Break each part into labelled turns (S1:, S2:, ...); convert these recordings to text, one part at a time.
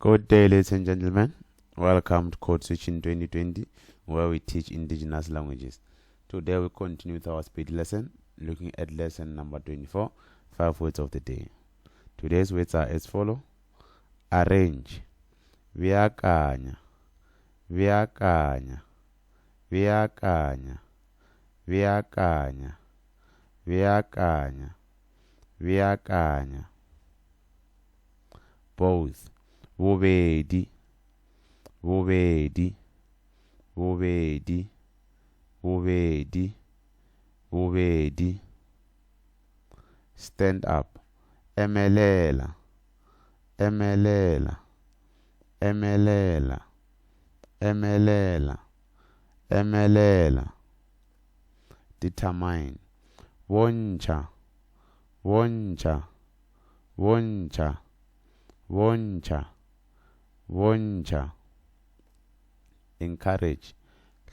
S1: Good day, ladies and gentlemen. Welcome to Code Switching 2020, where we teach indigenous languages. Today we continue with our speed lesson, looking at lesson number 24, five words of the day. Today's words are as follow. Arrange, beakanya, beakanya, beakanya, beakanya, beakanya, beakanya. Both, bobedi, bobedi, bobedi, bobedi, bobedi. Stand up, emelela, emelela, emelela, emelela, emelela. Determine, bontšha, bontšha, bontšha, bontšha, bontšha. Encourage,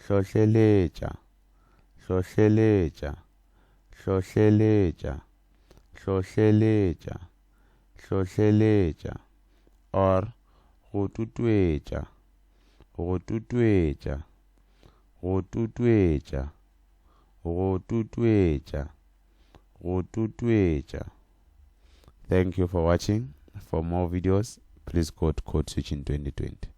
S1: hlohleletša, hlohleletša, hlohleletša, hlohleletša, hlohleletša or go tutuetša, go tutuetša, go tutuetša, go tutuetša, go tutuetša. Thank you for watching. For more videos, please go to Code Switching 2020.